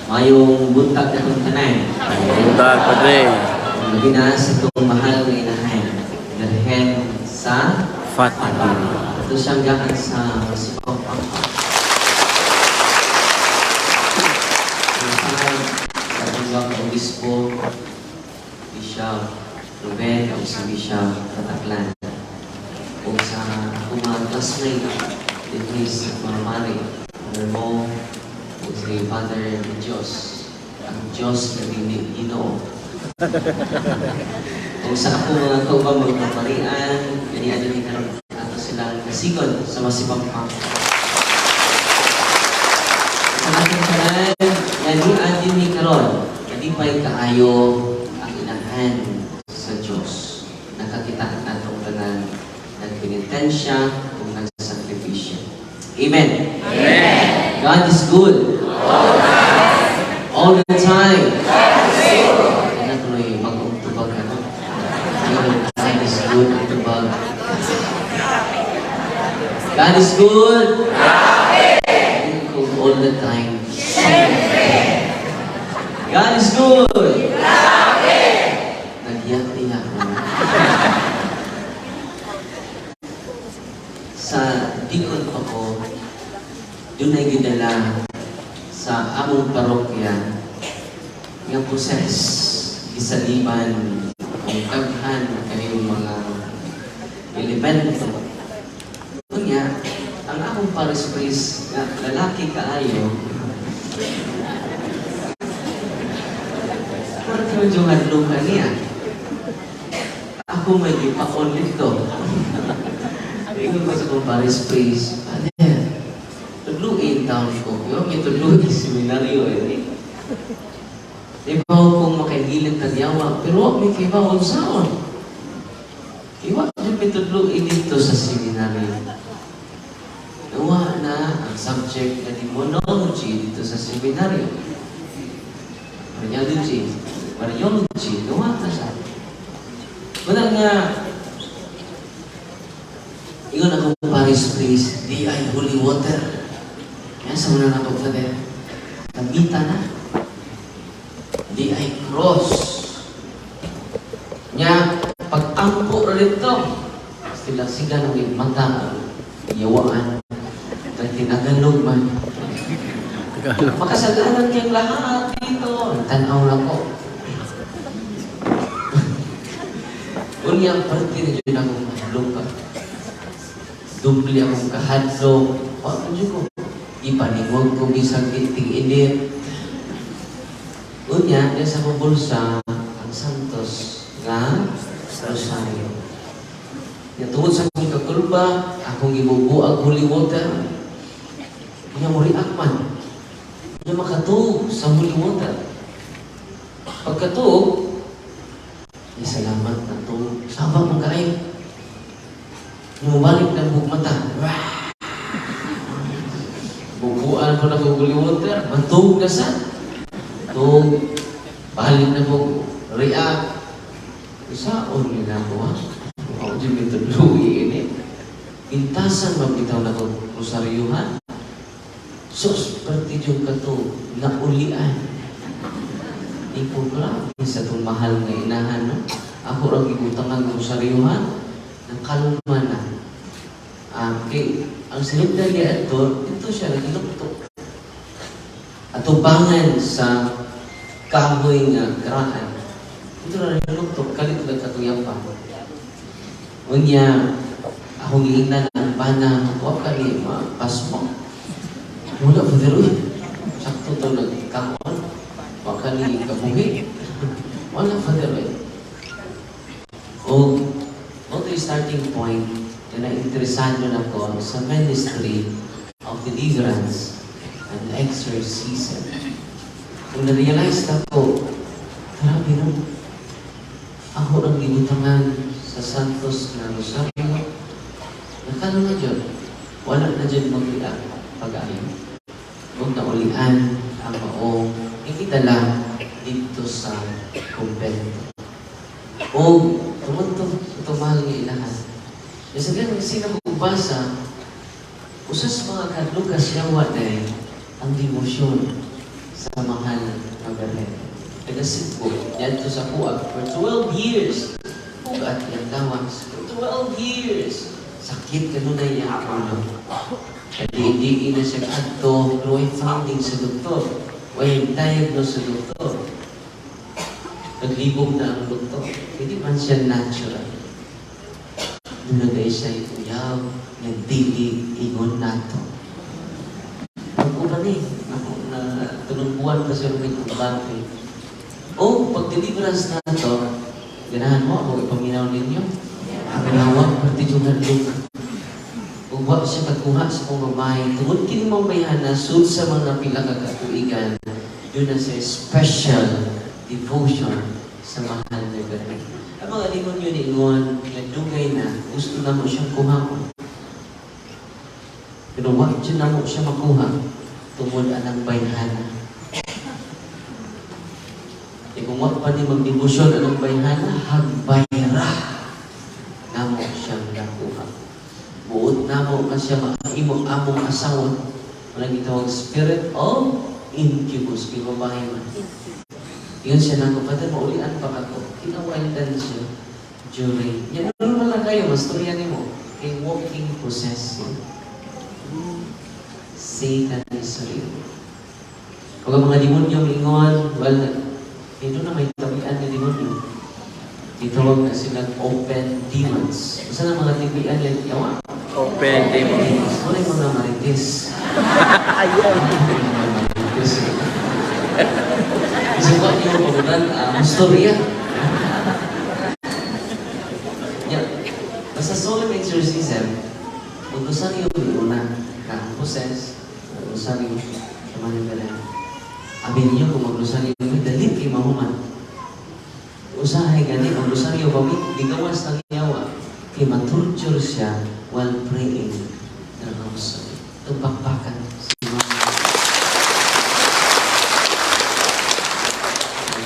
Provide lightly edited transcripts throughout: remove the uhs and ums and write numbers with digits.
Mayong buntag natong tanan. Buntag, Padre. Labi na sa itong mahal nga inahan. Birhen sa Fatima. Ito siyang gakan sa Masipang. Sa Tunggang Obispo, Bishop Ruben, o si Bishop Tataklan. O sa akong mga classmate, dinhi sa mga mari, Father Mo, o si Father Diyos, ang Diyos na dili Ginoo. O sa akong mga kaubang mga kaparian, kaniya din karon ato silang kasigon sa Masipangpang. Sa ating tanan, nga din ni karon, kalipay kaayo ang inahan sa Diyos. Nakakita natong tanan nagpenitensya ug nagsakripisyo. Amen. Amen. God is good. All the time. Ano tuloy bagong tubag ano? Yung God is good ang tubag. God is good. Good all the time. God is good. Nagyak-iyak ko. Sa dikon pa ko, doon ay gidala sa among parokya nga proses gisaliban kung daghan kayong mga elemento. Unya, ang akong parish priest nga lalaki kaayo, pero medyo hadlukan niya. Ako may gipaon dito. Ingon ko sa akong parish priest, "Father, tudluin taon ko." Yo, may tudluin seminaryo eh. Di ba kung makahilit na yawa, pero wag may kibaw saon. Iwa, di may tudluin dito sa seminaryo. Nawa na ang subject na demonology dito sa seminaryo. Mariology, Mariology, nawa na siya. Wala nga, ingon ako parish priest, "Di ay holy water." Kaya sa muna na ito, Father, gamita na. Di ay cross. Nya, pag-ampo ra dito, sila sila nang mata, yawaan, kay tinagalog man. Tagalog. Makasalanan kayong lahat dito. Tanaw na ko. Unya, parte na dyan akong mahadlok ka. Dubli akong kahadlok. Wa man dyan ko. Ipaningog ko bisag ting init. Unya, diyan sa akong bulsa, ang Santos nga Rosario. Nya tungod sa akong kakulba, akong gibubuag holy water. Unya mo react man. Unya makatuog sa holy water. Pagkatuog, ay salamat na to. Saba man kaayo. Mubalik ng bug mata. Wah! Bubuan ko na kong holy water. Matuog na sa. Tuog. Balik na ko. React. Isaon nila ko ha. Ako dyan may tudlugi ini. Intasan mabitaw na ko rosaryuhan. Sus, perti yung kato, naulian. Ikaw grabe sa itong mahal nga inahan, no? Ako ang ibutang ang rosaryuhan, nang kalma na. Ah, kay, ang sinugdan niya ito, ito siya nagilukto. Atubangan sa kahoy nga karaan. Ito na nagilukto, kalit lang katuyang pa. Unya, akong giingnan ang bana, wa ka ni mapasmo. Wala pa dero. Sakto to nagkaon. Wa ka ni kabuhi. Wala pa dero. O, mo starting point na nainteresado na ko sa ministry of deliverance and exorcism. Kung na-realize na ko, grabe no, ako ang gibutangan sa Santos na Rosario, nakano na dyan, wala na dyan mag-react pag-ayo. Kung naulian ang maong ikidala dito sa kumbento. O tungod to, ito mahal nga ilahan. Kasi ganun, sino magbasa, usas mga kadlukas yawa na ang debosyon sa Mahal nga Birhen. Taga Cebu, didto sa kuag for 12 years. Hugat iyang gawas for 12 years. Sakit kanunay iyang ulo. Kaya hindi na siya kadto, pero way finding sa doktor. Way diagnose sa doktor. Naglibog na ang doktor. Hindi man siya natural. Duna kay siya uyab, nagdili, ingon nato. Pag ni, ako na 3 buwan pa siya may kumbate. O, pag deliverance nato, ganahan mo ako ipaminaw ninyo. Paminawa, pati yung hadlok. Ug wa siya kakuha sa kong babae. Tungod kini mong bayhana, sud sa mga pila ka katuigan, duna siya special devotion sa Mahal na Birhen. Ang mga demonyo niingon, nga dugay na, gusto na mo siyang kuhaon. Pero wa jud na mo siya makuha tungod anang bayhana. E kung wa pa ni magdebosyon anang bayhana, hagbay ra namo siyang nakuha. Buot namo ka siya maimo among asawa. Wala gitawag spirit of incubus, kay babae man. Yun siya nako, "Father, maulian pa ako." Kinawaitan siya during, yan, normal lang kayo, mastorya nimo. Kay walking possession. Satan is real. Kung ang mga demonyo mingon, well, ito na may tabian ng demonyo. Gitawag na silang open demons. Basta na mga tibian yan, yawa. Open demon. Wala yung mga marites. Ayaw. Mga marites. Isa pa niyo pagutan, storya. Yeah. Basta solemn exorcism, mag-rosaryo una, na process, mag-rosaryo, sa mga. Abi ninyo kung mag-rosaryo, dali kay mahuman. Usahay gani, mag-rosaryo ba mi, gigawas ng yawa. Kay matorture siya while praying the rosary. Itong bakbakan si Mama.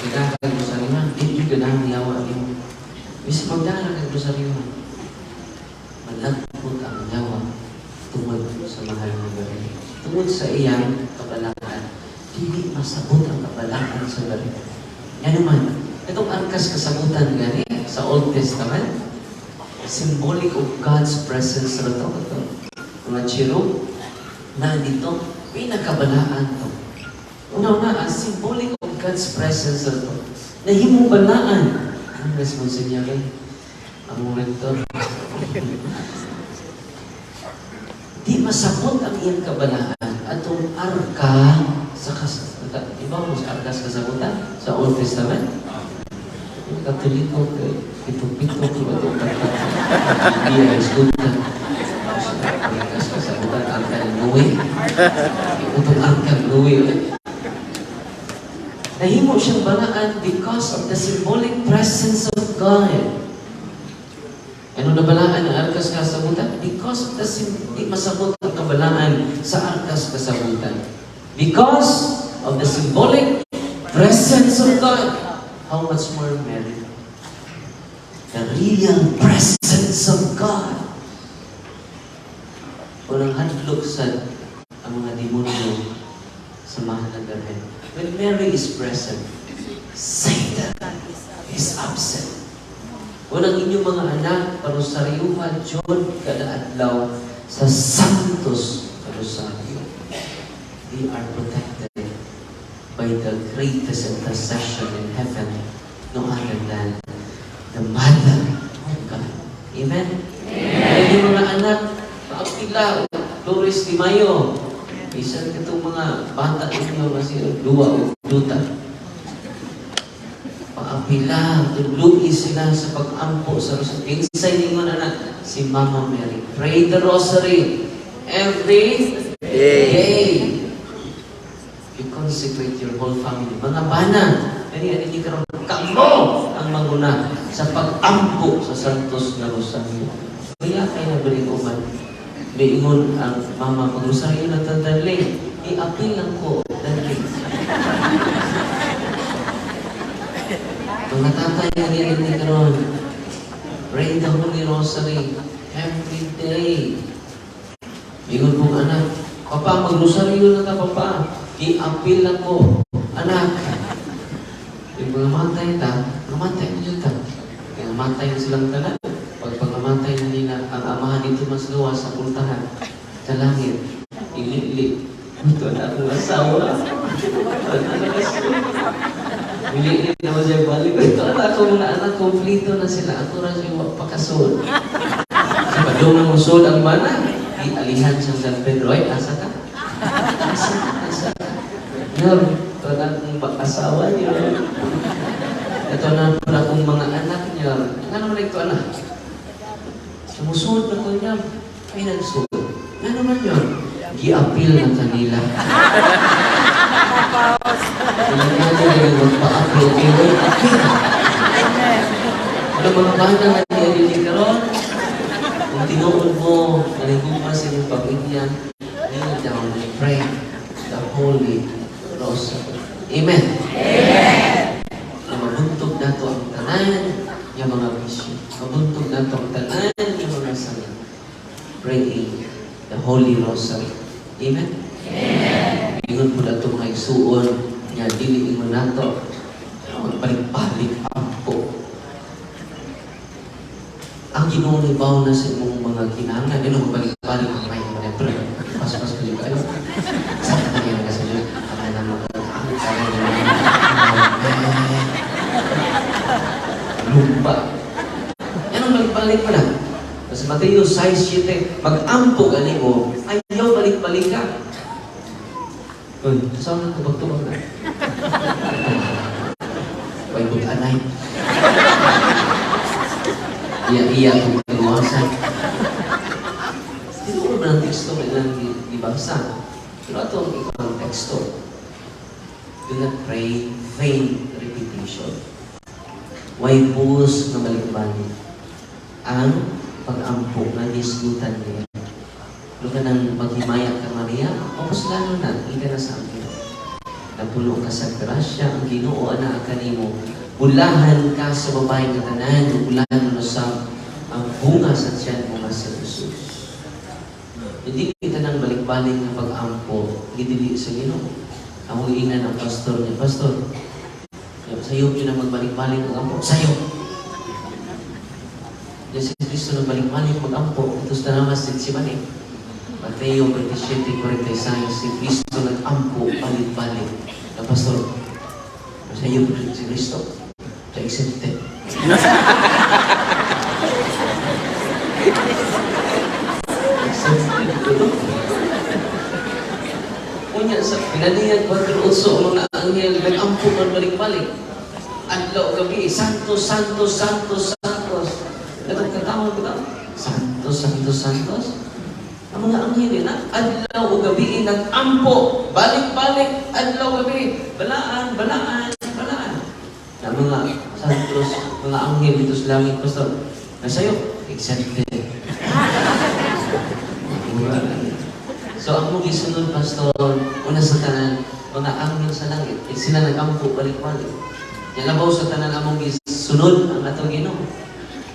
Magdala kag rosaryo ha, di yun ganahan yawa nimo. Bisa magdala kag rosaryo ha. Malagpot ang yawa tungod sa Mahal na Birhen. Tungod sa iyang kabalaan, dili masabot ang kabalaan sa Birhen. Yan naman, itong arkas kasabutan gani sa Old Testament, symbolic of God's presence sa ito. Ito, mga cherub na dito, pinakabalaan to. Una-una, ang symbolic of God's presence sa ito. Nahimong balaan. Anong response niya kay? Ang rector. Di masabot ang iyang kabalaan atong arka sa kas, iba mo sa arka sa kasabutan sa Old Testament. Yung Katoliko kay pito-pito ko ba ito? Hindi ay eskuta. Arka sa kasabutan, arka ng Noe. Itong arka ng Noe. Nahimo siyang balaan because of the symbolic presence of God. Ano na balaan ang arkas kasabutan? Because of the di masabot ang kabalaan sa arkas kasabutan. Because of the symbolic presence of God. How much more Mary? The real presence of God. Walang hadlok sa ang mga demonyo sa Mahal na Birhen. When Mary is present, Satan is absent. Walang inyong mga anak, parosaryuhan, jud, kada adlaw sa Santos Rosario. They are protected by the greatest intercession in heaven, no other than the Mother of God. Amen? Amen. Inyong mga anak, paapila, Flores de Mayo, bisan katong mga bata ninyo kasi duwa o duta. Paapila, tudlui sila sa pag-ampo sa rosary. Kinsay ningon anak, si Mama Mary. Pray the rosary every Day. Day. You consecrate your whole family. Mga bana, dali ani karon kamo ang manguna sa pag-ampo sa Santos na Rosario. Kaya kay na balik uban. Miingon ang mama, "Mag-rosaryo na ta, darling." "I-apil lang ko, darling." Mga tatay nga ni karon, pray the Holy Rosary every day. Ingon kong anak, "Papa, mag-rosaryo na ta, Papa." "I-apil lang ko." Anak, yung mga matay ta, mamatay na yun ta. Kaya matay na silang tanan. Pag pagmamatay na nila, ang amahan dito mas luwas sa puntahan sa langit. Ilili. Ito na akong asawa. Ito na akong asawa. Ilili na siya balik. Ito na akong mga anak, kompleto na sila. Ako ra siya pakasol. Sa padung mo sud ang bana, ialihan sa San Pedro. Ay, asa ka? Asa ka? Asa ka? Nyor, ito na akong asawa niyo. Ito na pala akong mga anak niyo. Nga naman ito anak? Sumusunod na ko niya. Ay, nagsunod. Nga naman yun? Giapil na kanila. Wala na rin magpa-apil. Kaya apil. Ano mga bana nga niya karon? Kung tinuod mo, naliguman sa inyong pamilya, kneel down and pray the Holy Rosary. Amen. Amen. Na mabuntog nato ang tanan nga mga bisyo. Mabuntog nato ang tanan nga mga sala. Praying the Holy Rosary. Amen? Amen. Ingon po nato mga igsuon nga dili ingon nato magbalik-balik ampo. Ang Ginoo nibaw na sa imong mga kinahanglan, ano magbalik-balik ang may mga pero pas-pas ko kayo. Sa kanya na sa Diyos, ang na mga ang kanya na lumpa. Yan ang balik-balik mo na. Sa Mateo 6:7, mag-ampo gani mo, ayaw balik-balik ka. Uy, saan na tubag-tubag na? Way anay. Iya-iya itong kagawasan. Tinuod ba ng teksto nga ilang gibasa? Pero ato ang ikang teksto. Do not pray vain repetition. Way pulos nga balik-balik. Ang pag-ampo nga gisgutan niya. Luka nang maghimaya ka Maria, opos lalo na, ika na sa akin. Napuno ka sa grasya, ang Ginoo ana kanimo. Bulahan ka sa babae nga tanan, bulahan mo sa ang bunga sa tiyan mo nga si Jesus. Hindi kita nang balik-balik nga pag-ampo, gidili sa Ginoo. Ako giingnan ang pastor niya, "Pastor, sayo yun ang magbalik-balik ang ampo." Sayo! Yan si Cristo nang balik-balik mag-ampo, ito sa Tanamas Getsemani. Mateo 27:46, si Cristo nag-ampo balik-balik. Na pastor, sayo si Cristo, sa exempted. Exempted ko. Unya sa pinaniyan 4:8, ang mga anghel nag-ampo man balik-balik. Adlaw gabi, Santos, Santos, Santos, Santos. Katong katawag ko Santos, Santos, Santos. Ang mga anghel na adlaw o gabi nag-ampo, balik-balik, adlaw gabi, balaan, balaan, balaan. Na mga santos, mga anghel dito sa langit, pastor, nasayo, exempted. So ang mong gisunod, pastor, una sa tanan, mga anghel sa langit, eh, sila nag-ampo balik-balik. Yalabaw sa tanan among gisunod ang atong Ginoo.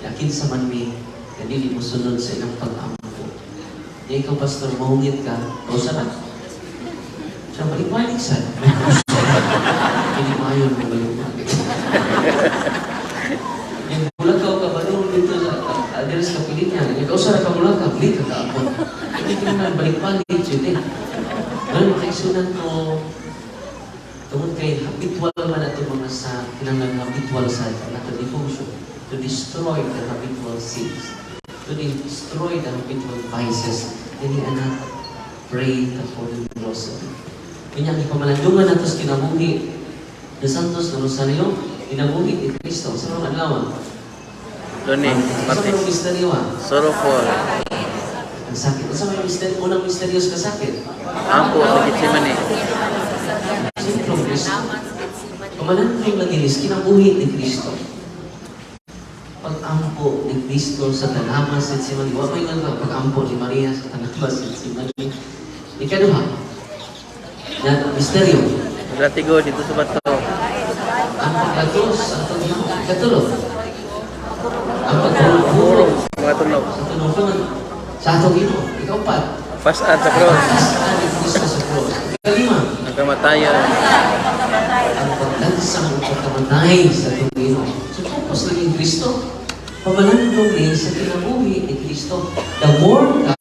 Yakin sa man mi, nga dili mo sunod sa ilang pag-ampo. Ya ikaw, pastor, mahungit ka, kausa na. Siya balik-balik sa. Hindi maayon mo balik-balik. Yung bulakaw ka ba dito sa diri sa kapilinya, yung kausa ra ka mulakaw, dili ka kaabot. Hindi ka naman balik-balik jud eh. Ganun makaisunan ko, tungod kay habitual man ato mga sa kinahanglan habitual sa ato devotion to destroy the habitual sins, to destroy the habitual vices. Dili anak, pray the Holy Rosary. Kanya ang ipamalandungan nato sa kinabuhi the Santos na Rosario, kinabuhi ni Kristo sa mga adlaw. Lunes, Sa Martes. mga misteryo ah. Sorrowful. Ang sakit. Unsa may misteryo, unang misteryos ka sakit? Ampo sa Getsemane. Sino Kristo? Pamalandong lang inis, kinabuhi ni Kristo. Pag-ampo ni Kristo sa tanamas sa Getsemane. Wa may nga pag-ampo ni Maria sa tanamas sa Getsemane. Ikaduha, na misteryo. Paglatigo dito sa bato. Ang paglatos sa atong Ginoo. Ikatulo, ang pagburong Mga tunog. sa tunong sa atong Ginoo. Ikaupat, Pasad sa cross. pagkasaan ni Kristo sa cross. Ikalima, Ang kamatayon. Kamatayon. Ang paglansang o pagkamatay sa atong Ginoo. So, focus lang yung Kristo. Pamalandong ni sa kinabuhi ni Kristo. The more ka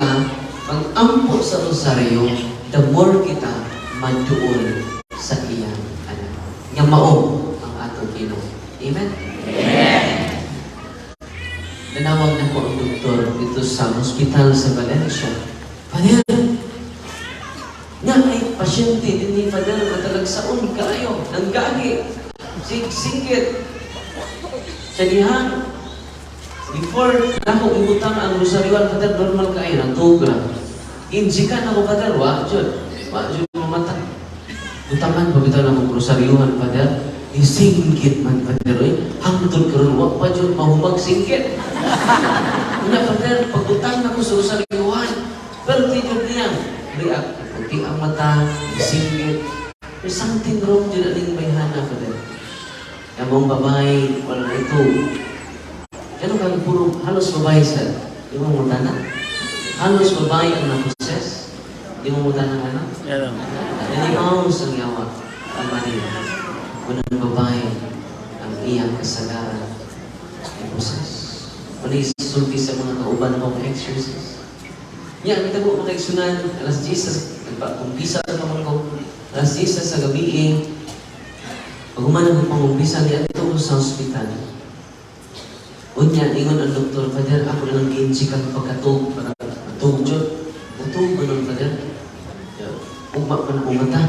mag-ampo sa rosaryo, the more kita maduol sa iyang anak. Nga mao ang atong Ginoo. Amen? Amen. Nanawag na ko ang doktor dito sa hospital sa Valencia. "Father, nga ay pasyente din ni Father, matalagsaon kaayo, nanggagi, sigsingit." Sa dihang, before nako ibutang ang rosaryoan, "Father, normal kaayo, nagtuog lang. Injikan ako, Father, wa jud. Wa jud mamata. Butangan pa bitaw nako rosaryuhan, Father. Isingkit man, Father, oy. Hangtod karon wa pa jud mahumag singkit. Unya, Father, pagbutang nako sa rosaryuhan, pero di jud niya react. Puti ang mata, singkit. There's something wrong jud aning bayhana, Father. Yung babae, wala na ito. Ganun kang puro halos babae sa di mo mutana. Halos babae ang na-possess. Di mo mutana ano? Ano? Nanimaw sa yawa ang Maria. Unang babae ang iyang kasagaran ay possess. Wala sulti sa mga kauban akong exorcist. Ya, ang tabo mga kaigsunan, alas 10, nagpa-umpisa pa man ko, alas 10 sa gabi eh, pag human ako pangumpisa, di ato ko sa ospital. Unya, ingon ang doktor, "Father, ako na lang gi-inject ang pagkatug, para matug jud. Mutug ba nun, Father?" Ya, ugma pa na umata.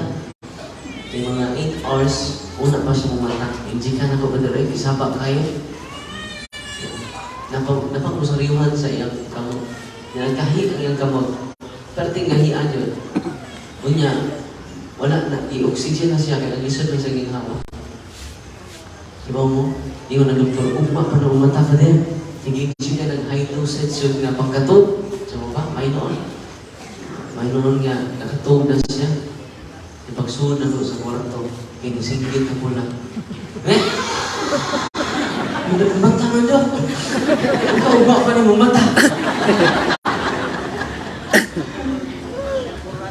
Kay mga 8 hours, una pa siya mumata. Injikan ako, Father, ay, isaba kayo. Napang sa iyang kamot. Nagkahi ang iyang kamot. Perting gahian yun. Unya, wala na, i-oxygen na siya, kaya ang lisod na sa ginhawa. Ibaw mo, ingon ang doktor, "Ugma pa na umata ka din. Sige, siya ng high dosage yun nga pagkatog." Sa mo ba? May noon. May noon nga, nakatog na siya. Ipagsuod na ko sa kwarto, kay nisinggit na ko lang. Eh? Mata man daw. Ikaw ba pa ni mo mata?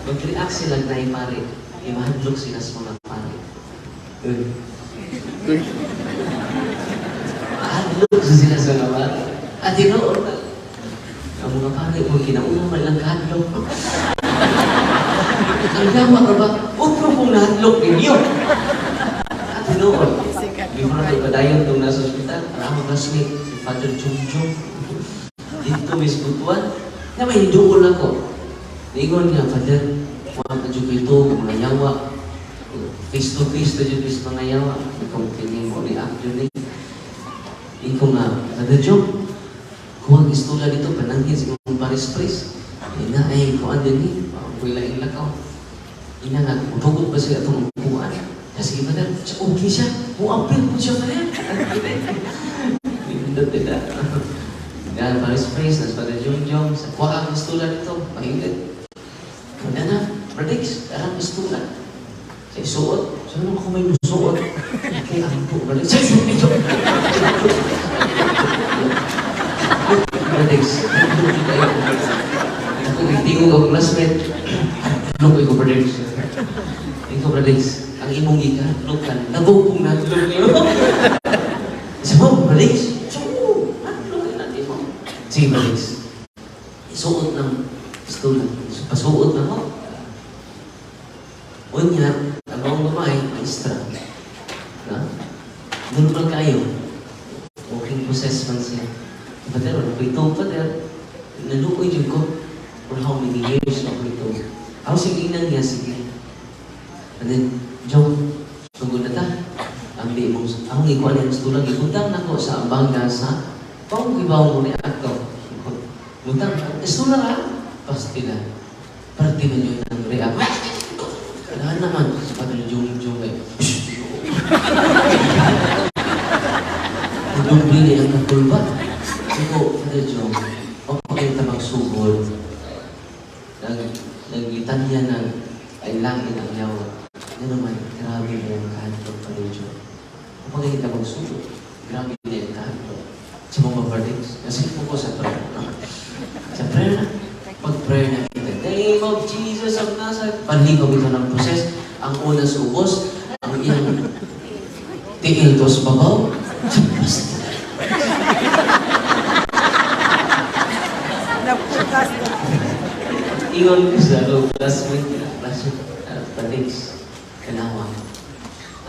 Mag-react sila na pare. Imahadlok sila sa mga pare. Eh. Uy. Mahadlok sila sa mga pare. At tinuod na. Ang mga pare mo, kinauna man lang kahadlok. Ang yawa ka ba? Utro kong nahadlok ninyo. At tinuod. Before na padayon itong nasa ospital, ang akong classmate, si Father Jumjum. Dito, Miss Butuan, na may hiduol ako. Niingon nga, "Father, wala na dyan ito, mga yawa. Face to face na dyan is mga yawa. Ikaw kini mo react yun eh." Ikaw nga, "Father Jum, kuha ang istula dito, pananghin sa imong parish priest. Ina ay kuan din eh, parang laing lakaw. Ina nga, mutugot ba siya itong upuan?" Kasi, "Father, okay siya, muapil po siya, Father." Nindot nila. Yan, parish priest, nas Father Jum Jum, sa kuha ang istula dito, mahilit. Kung na, Pradix, arang istula. Sa isuot, sa naman ako may musuot. Kaya ang po, Pradix, sa isuot ito. Pradix, ako, tingog ako classmate. Look ko, Pradix. Ikaw, Pradix, ang imong gikahadlokan, nabog pong nahadlok niyo. Sa mo, Pradix, so, hadlok natin mo. Sige, Pradix. Isuot ng stula. Pasuot na mo. Unya, ang mga babae, maestra. Na? Normal kayo. Walking possess man siya. "Father, ano ko ito, Father? Naluoy jud ko. For how many years ako ito?" Ako, sige nang niya, sige. And then, "Jong, sugod na ta. Ang di mong, ang ikuan yung stulang, ibutang na ko sa ambaga sa, paong ibaw mo ni ato. Butang, istula ka, pastila." Parte na yun ang react. Kailangan naman, sa Father Jong Jong ay, "Shh!" Nagdumbi niya ang katulba. Sabi ko, "Father Jong, o pa kayo magsugod. Naglitanya ng ay langit ang yawa. Ano naman, grabe na yung kahadlok, Father Jong. O pa kayo magsugod, grabe na yung kahadlok." Sa mga verdicts, kasi po ko sa prayer. No? Sa prayer na, pag-prayer na kita, "Name of Jesus of Nazareth," panligaw ito ng process. Ang una sa sa ubos, ang iyang tiil to sa babaw. Basta. Napukas na. Ingon ko sa akong classmate, Padix, kanawa.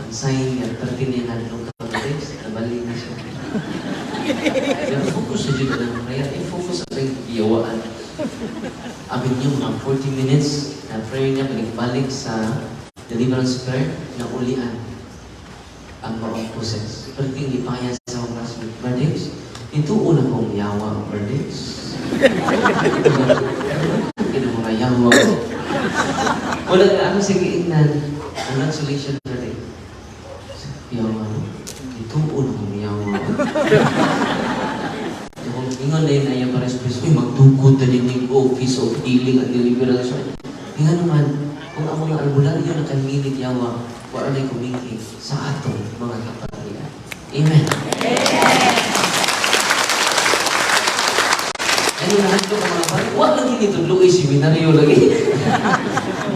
Ang sign nga, perti niya ngadlok ka, Padix, nabali na siya. Pero focus sa jud ng prayer, eh, focus sa ring giyawaan. Abin niyo mga 40 minutes na prayer niya, balik-balik sa deliverance prayer, na ulian ang maong process. Perting lipaya sa akong classmate, Padix, ito una kong yawa, Padix. Kina mga yawa. Wala na ako sige ingnan. Congratulations, brother. Yawa. Ito una kong yawa. Yung ingon na yun ay ang pares, uy, magdugod na din yung office of healing and deliverance. Ingon naman, kung ang mga albularyo na kamilit yawa, wala na kumingking sa atong mga kapatiran. Amen. Ano lahat ko mga pare? Wala lagi nito luoy seminaryo lagi.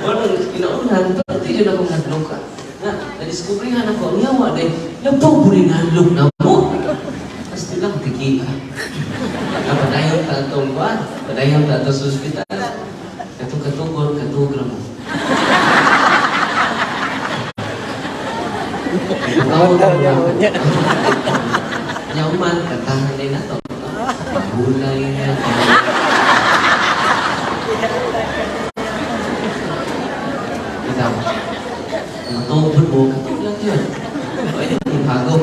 Wala kinaunan, pati yun akong hadlok ka. Na, nadiskubrihan ako, ang yawa dahil, labaw po rin hadlok na mo. Basta lang, tiki ka. Na, padayon ta atong kuan, padayon ta atong sa ospital. Katong katugon, katugra mo. Tawag mo na. Nyaman, kantahan din na to. Mahulay na. Bitaw. Matupod mo, katog lang yun. Pwede mong hagop.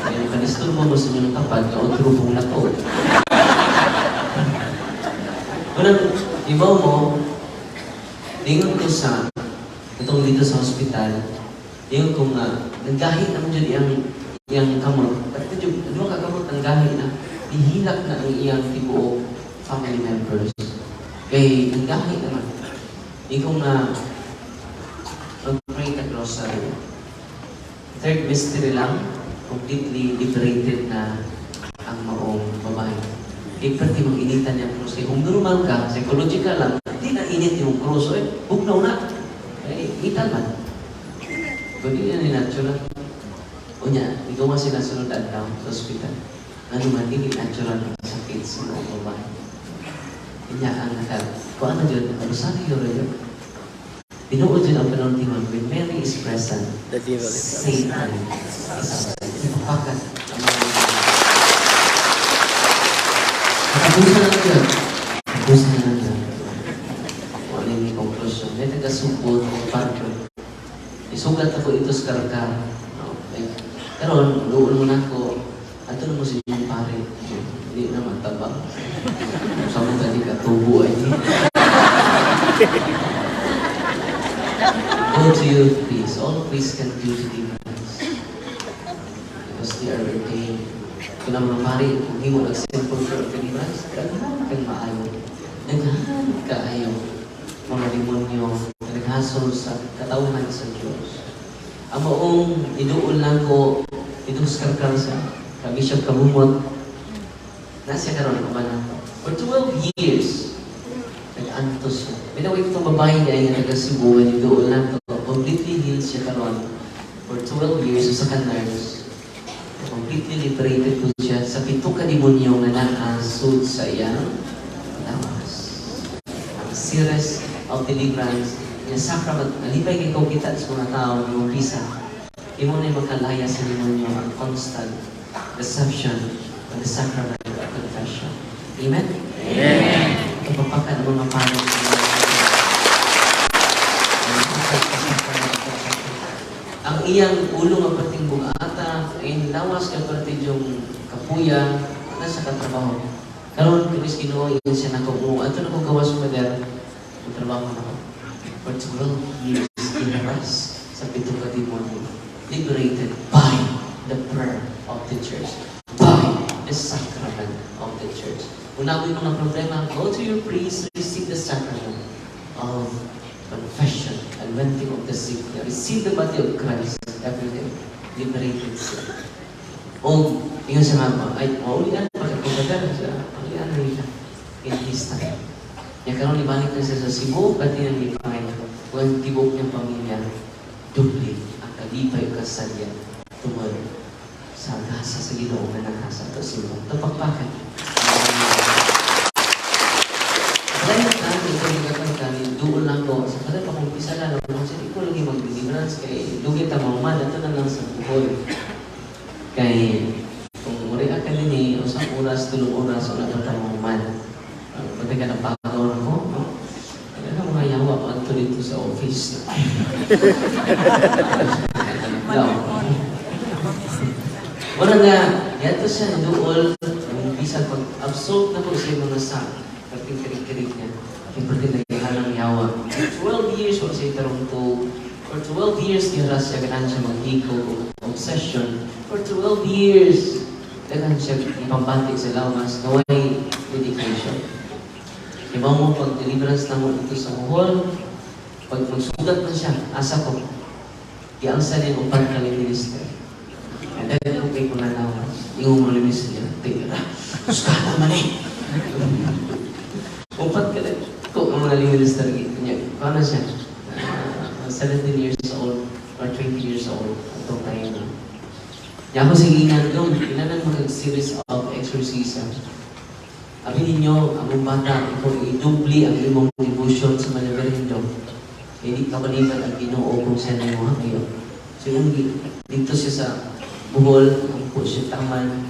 Yung kanistor mo, gusto nyo ng kapag, kautro mong lako. Unang, ibaw mo, lingon ko sa, itong dito sa hospital, lingon ko nga, naggahi naman dyan iyang, iyang kamot. At ito dyan, ano ka kamot, ang gahi na, ihilak na ang iyang tibuok family members. Kay, naggahi naman. Ikaw nga, mag-pray ka rosary. Third mystery lang, completely liberated na ang maong babae. Kay pati mong initan niya ang krus. Kay kung normal ka, psychological lang, di na init yung krus. Eh, bugnaw na. Eh, initan man. Kung di na ni natural. Unya, ikaw nga sila sunod adlaw sa ospital. Ano man, hindi natural ang sakit sa maong babae. Inya ang nakal. Kung ano dyan, ang rosaryo rin yun. Tinuod yun ang panultiman, when Mary is present, The devil is absent. Satan is absent. Ipapakat ang mga. Katapusan na lang yun. Katapusan na lang yun. Kung ano yung conclusion. May taga-supot o barko. Isugat ako ito sa karkar. Okay. Karon, luon mo na ako. Ato na mo sa inyong pare. Hindi naman tabang. Sa mo tadi ka tubo ay. Go to your priest. All priests can do deliverance. Because they are ordained. Kung ang mga pare, kung hindi mo nag-simple prayer of deliverance, daghan kang maayo. Daghan kaayo mga demonyo na naghasol sa katawhan sa Diyos. Ang maong iduol lang ko, itong skarkar sa ka Bishop Kabumot, nasa karon ko ba na? For 12 years, nag-antos siya. May naway itong babae niya nga taga Cebu, nga iduol lang to. Completely healed siya karon. For 12 years, sa ka nurse. Completely liberated ko siya sa pito ka demonyo nga naasod sa iyang lawas. Ang series of deliverance nga sacrament, nalipay kay kung kita sa mga tao nga umpisa. Imo na makalaya sa demonyo ang constant reception of the sacrament of confession. Amen? Amen. Ipapakan ang mga pano. Ang iyang ulo nga perting bugata, ang lawas nga perting yung kapuya, nasa katrabaho. Karon kinis Ginoo ingon siya nako mo ato na ko gawas mo der ang trabaho nako. For 12 years in sa pito ka demonyo, liberated by the prayer of the church, by the sacrament of the church. Kung na yung mga problema, go to your priest, receive the sacrament of confession, anointing of the sick. Receive the body of Christ every day. Liberated siya. O, ingon siya nga, ay, maulian pa ka kumbaga siya, maulian na siya in his time. Ya karon ibalik na siya sa Cebu, pati na lipay, kung tibok niyang pamilya. Doble ang kalipay ug kasadya tungod sa gasa sa Ginoo nga nagasa ato simba. Tupakpakan. Dahil na, ito nagkakanta, doon lang ko, sa kada pa kung isa lang, kung siya, ikaw lagi mag-deliverance, kay dugay ta mahuman, ato na lang sa Bohol. Kay, kung muri ka din eh, 1 oras, 3 oras, wala pa ta mahuman. Pati ka ng pagaw na ko, no? Kaya ka mga yawa pa ato dito sa office. No. Wala nga, yato siya duol, ang bisan pag absolve na ko sa mga sa, perting kirig-kirig niya, kay perting naghalang yawa. 12 years wa siya tarong to, for 12 years gira siya, ganahan siya maghiko, obsession. For 12 years, daghan siya ipambati sa lawas, naway medication. Iba mo, pag deliverance na mo dito sa Bohol, pag magsugat man siya, asa ko, giangsa niya upat ka ni minister. And then, okay ko na lawas. Ingon mo ni minister, tira, suskata man eh. Upat ka na. Ko, ang mga minister, niya, paano siya? 17 years old or 20 years old atong time na. Ya ako sa ginan dong, kailangan mag series of exorcism. Abi ninyo, ang mong bata, ikaw i-dubli ang imong devotion sa Malaverendo. Hindi ka balikat ang Ginoo kung siya na imo ngayon. So yung dito siya sa Bohol, ang po siya taman.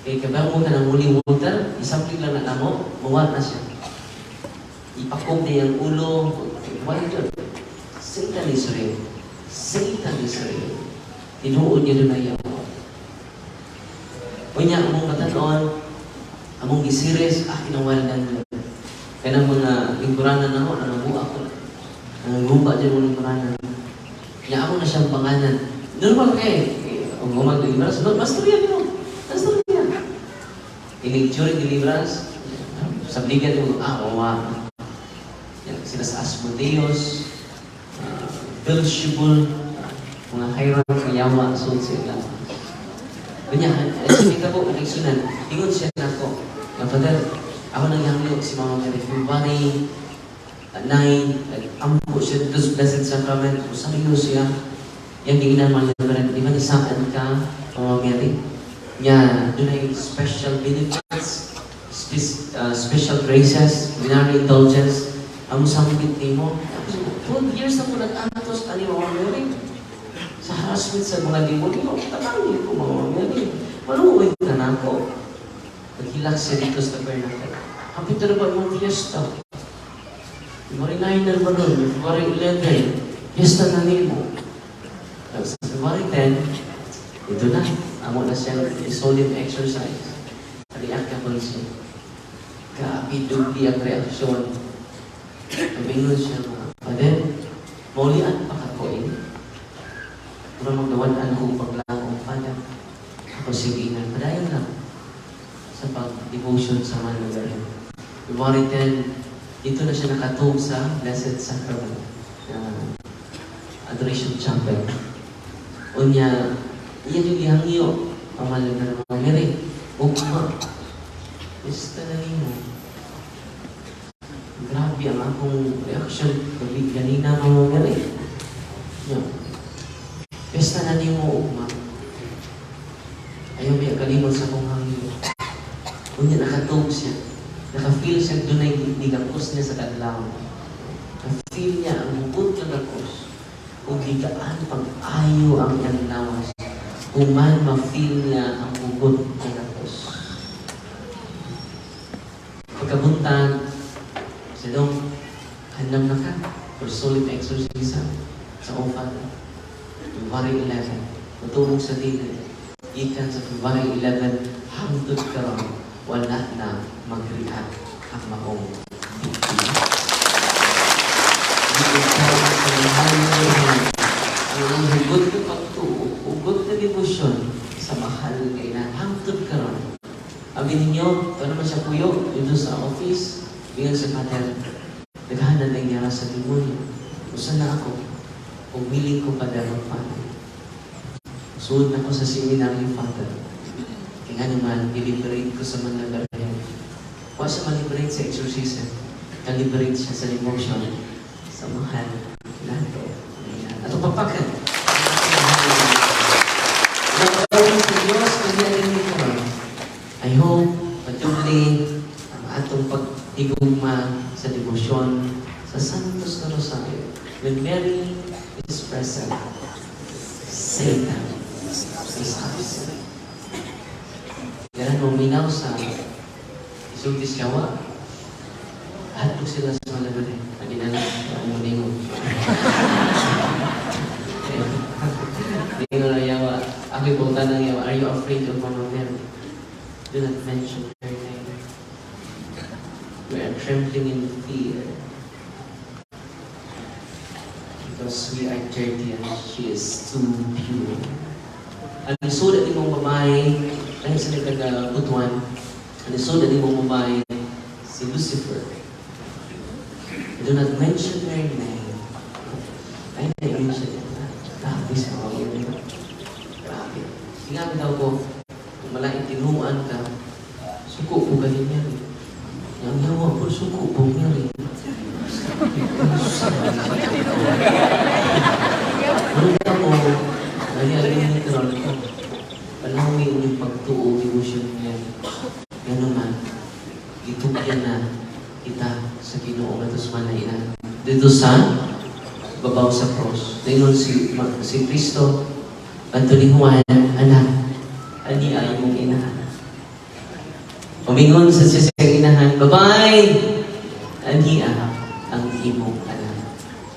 Kay kabang mo ka ng holy water, isaplig lang na namo, mawa na siya. Ipakog niya ang ulo, wala yun. Satan is real. Satan is real. Tinuod niya doon na yawa. Unya, among batanon, among gisiris, kinawaldan mo. Kaya ng mga lingkuranan na ako, nangabuha ko. Nanganguba dyan mo lingkuranan. Nya ako na siyang panganan. Normal kay, ang umag deliverance, no, master yan, no? Master yan. Inig during deliverance, sa bligan mo, wawa. Yan, sila sa Asmodeus, Beelzebul, mga hierarchy ng yawa, sulod sila. Kanya, eh, kita ko, ang ingon siya na ako, nga Father, ako nang yangyo si Mama Mary, February 9, nag-ampo siya dito sa Blessed Sacrament, rosario siya, yang giinan mga Reverend, di ba nisaan ka, Mama Mary? Nya, doon ay special benefits, special graces, plenary indulgence, ang sampit nimo. Tapos, 12 years na ko nag-antos ani Mama Mary. Sa harassment sa mga demonyo, tabang ko, Mama Mary. Maluoy ka na ako. Naghilak siya dito sa tabernacle. Hapit na ba yung fiesta? February 9 na ba nun? February 11. Fiesta na nimo. Sa February 10, ito na. Amo na siyang solemn exorcise. React ka ko siya. Grabe, dugli ang reaksyon. Kabingon siya mga, Father, maulian pa ka ko eh. Mura magdawan ko paglaom, Father. Ako sige na, padayon lang sa pag-devotion sa Mahal na. February 10, dito na siya nakatug sa Blessed Sacrament, Adoration Chapel. Unya, iya yung gihangyo, pamahal na Mama Mary, ugma, basta na nimo. Grabe ang akong reaction gabi ganina, Mama Mary. Nya, pesta na nimo ugma. Ayaw may kalimot sa akong hangyo. Unya nakatug siya. Naka-feel siya doon ay nigakos niya sa kadlaw. Na-feel niya ang bukod nga gakos. Ug gigaan pag-ayo ang iyang lawas. Human ma-feel niya ang bukod nga gakos. Pagkabuntag, siya dong, handam na ka for solemn exorcism sa Ofan. February 11, matulog sa dili. Gikan sa February 11, hangtod karon wala na mag-react ang maong biktima. Gikan sa mahal na Birhen, ang hugot na pagtuo, hugot na debosyon sa mahal nga ina, hangtod karon. Abi ninyo, ito naman siya puyo, dito sa office, ingon sa Father, naghanan na niya sa demonyo. Usa na ako, kung willing ko pa dahil Father. Suod na ko sa seminary, Father. Kaya nga naman, deliberate ko sa mga Birhen. Wa siya ma-liberate sa exorcism. Na-liberate siya sa devotion sa mahal nato. Ato. Palakpakan. Nagpapawin sa Diyos, kanya din karon. I hope, padubli ang atong paghigugma sa debosyon sa Santos na Rosario. When Mary is present, Satan is absent. Ganun, uminaw sa isulti siya. Hadlok sila sa mga lagot eh. Lagi na lang, ang muningon. Ningon na yawa. Ako'y punta ng yawa. "Are you afraid of Mama Mary? Do not mention her name. We are trembling in fear because we are dirty and she is too pure." Ang isulat ni mong babae, dahil sa nagkagabutuan, ang isulat ni mong babae, si Lucifer. Do not mention her name. Ay, na-mention niya. Grabe sa mga yun. Grabe. Sinabi daw ko, kung malaing tinuan ka, suko po ka niya rin. Yang yawa po, suko po niya rin. Ano mo, nangyari ni karon ko, palawin inyong pagtuo, devotion niya. Yan naman, gitugyan na kita sa Ginoo nga tos man ina. Dito sa babaw sa cross. Dayon si Kristo, adto ni Juan, "Anak, ani ay imong inahan." Umingon sa siya sa inahan, "Babay, ani ang imong anak."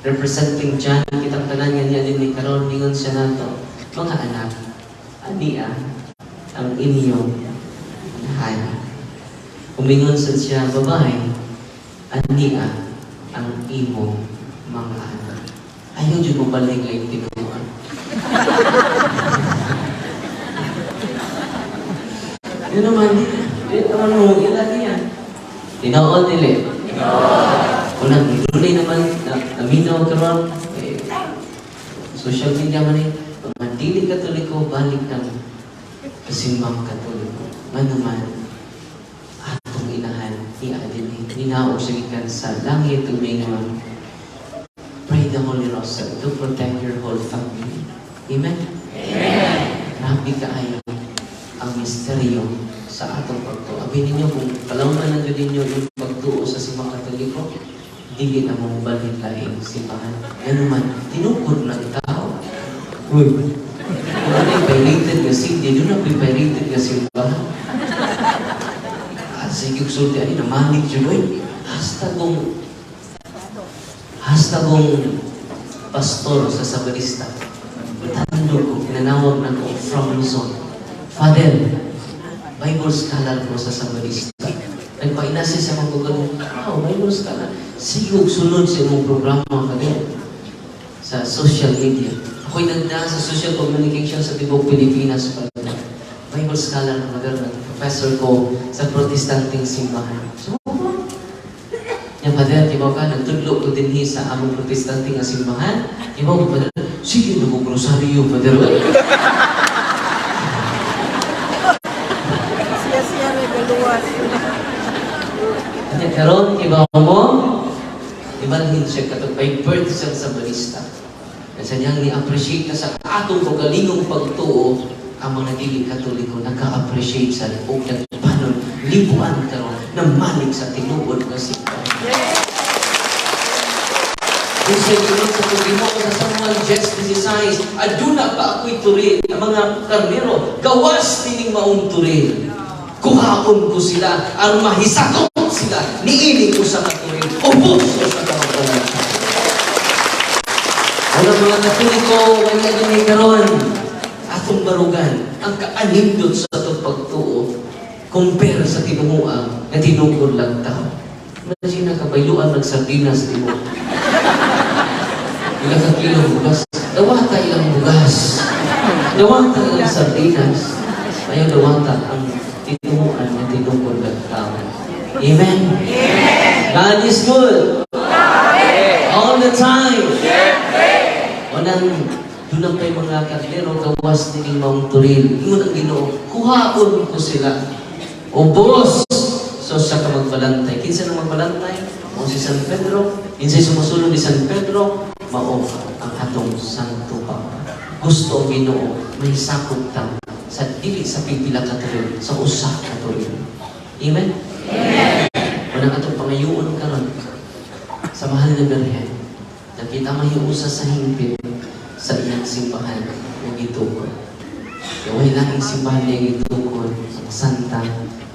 Representing John, kitang tanan nga niya din ni karon, ningon siya nato, "Mga anak, ani ang inyong inahan." Umingon sa siya, "Babay, ani ang imong mga anak." Ayaw dyan mo balik lang tinuan. Yun naman, di naman mo, ila niya. Tinood nila. Unang, dunay naman, na, naminaw karon eh, social media man eh, mga dili Katoliko, balik ng simbang Katoliko. Man naman, atong inahan, ni Adin, ninaog siya gikan sa langit, ug pray the Holy Rosary to protect your whole family. Amen? Amen. Grabe kaayo ang misteryo sa atong pagtuo. Abi ninyo, kung palawman na jud ninyo yung pagtuo sa simbang Katoliko, dili na mo balik laing simbahan. Ano man, tinukod lang tao. Uy, kung ano yung pirated nga CD, doon na pirated nga simbahan. Ah, sige, sulti, ani na manig jud oy. Hasta kong pastor sa Sabarista. Tando ko, tinanawag na ko from Luzon. "Father, Bible scholar ko sa Sabarista." Nagpainasi sa mga gugun, "Wow, Bible scholar. Sige, og sunod sa imong programa, Father, sa social media." Ako'y nagda sa social communication sa tibok Pilipinas, Father. Bible scholar, Father, professor ko sa Protestanteng simbahan. So, "Nya Father, tibaw ka, nagtudlo ko dinhi sa among Protestante nga simbahan. Tibaw ko, Father, sige na kong rosaryo, Father." Siya siya regaluan. Nya karon tibaw mo, ibalhin siya katong by birth siya sa barista. Kasi niyang ni-appreciate na sa atong kaugalingong pagtuo ang mga dili Katoliko naka-appreciate sa og nagpanon libuan karon na malik sa tinuod nga simbahan. Kung sa ingon sa Ginoo sa Samuel 10:16, "Aduna pa ako'y turil, ang mga karnero, gawas nining maong turil. Kuhaon ko sila, ang mahisakop sila, niining usa ka turil, ubos usa ka magbalantay." Wala mga Katoliko, wala din karon atong barugan ang kaanindot sa atong pagtuo compare sa tinunguang nga tinukod lang tao. Imagine na kabayluan nagsardinas di mo. Ila ka kilo bugas. Dawata ilang bugas. Dawata ilang sardinas. Ayaw dawata ang tinunguan nga tinukod lang tao. Amen? Amen. God is good. All the time. Unang doon kay mga karnero gawas nining maong turil. Ingon ang Ginoo, kuhaon ko sila. Ubos. So siya ka magbalantay. Kinsa nang magbalantay? O si San Pedro. Kinsay sumusulong ni San Pedro? Mao ang atong Santo Papa. Gusto ang Ginoo may sakop ta sa dili sa pipila ka tuig, sa usa ka tuig. Amen? Amen. Unang atong pangayuon karon sa mahal na Birhen, na kita mahiusa sa hingpit sa iyang simbahan nga gitukod. Kaya way laing simbahan niya gitukod, ang Santa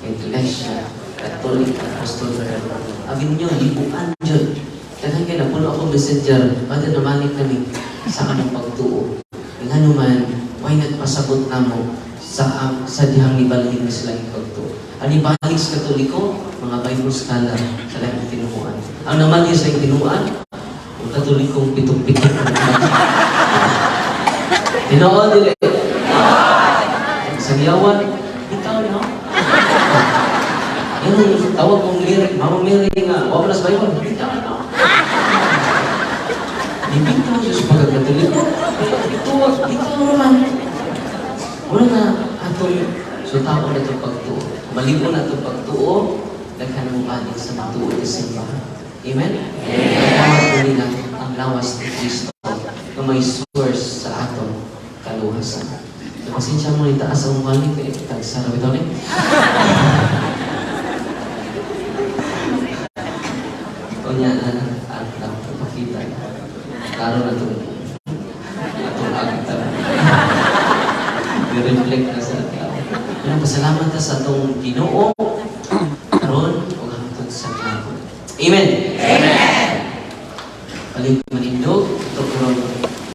Iglesia Katolika Apostolica. Abi ninyo, libuan jud. Daghan kay napuno ako Messenger, Father, namalik kami sa among pagtuo. Ngano man, way nagpasabot namo sa dihang nibalhin mi sa laing pagtuo. Ang nibalik sa Katoliko, mga Bible scholar sa laing tinuoan. Ang namalhin sa laing tinuoan, ang Katolikong pitok-pitok. Tinuod dili. Sa giyawan, bitaw no? Yan ang tawag mong lyric, mamang lyric nga, wala sa Bible, bitaw no? Di bitaw siya sa pagkakatoliko. Bitaw, bitaw naman. Wala na atong so tao na itong pagtuo. Malibo na itong pagtuo, daghan mo balik sa matuod na simbahan. Amen? Amen. Tawag ko nila ang lawas ni Kristo na may source sa atong kaluwasan. So, pasensya mo itaas ang mali kay tagsara bitaw ni. Unya na at napakita. Klaro na itong atong agta. I-reflect na sa tao. Pero pasalamat ta sa atong Ginoo karon ug hangtod sa karon. Amen. Amen.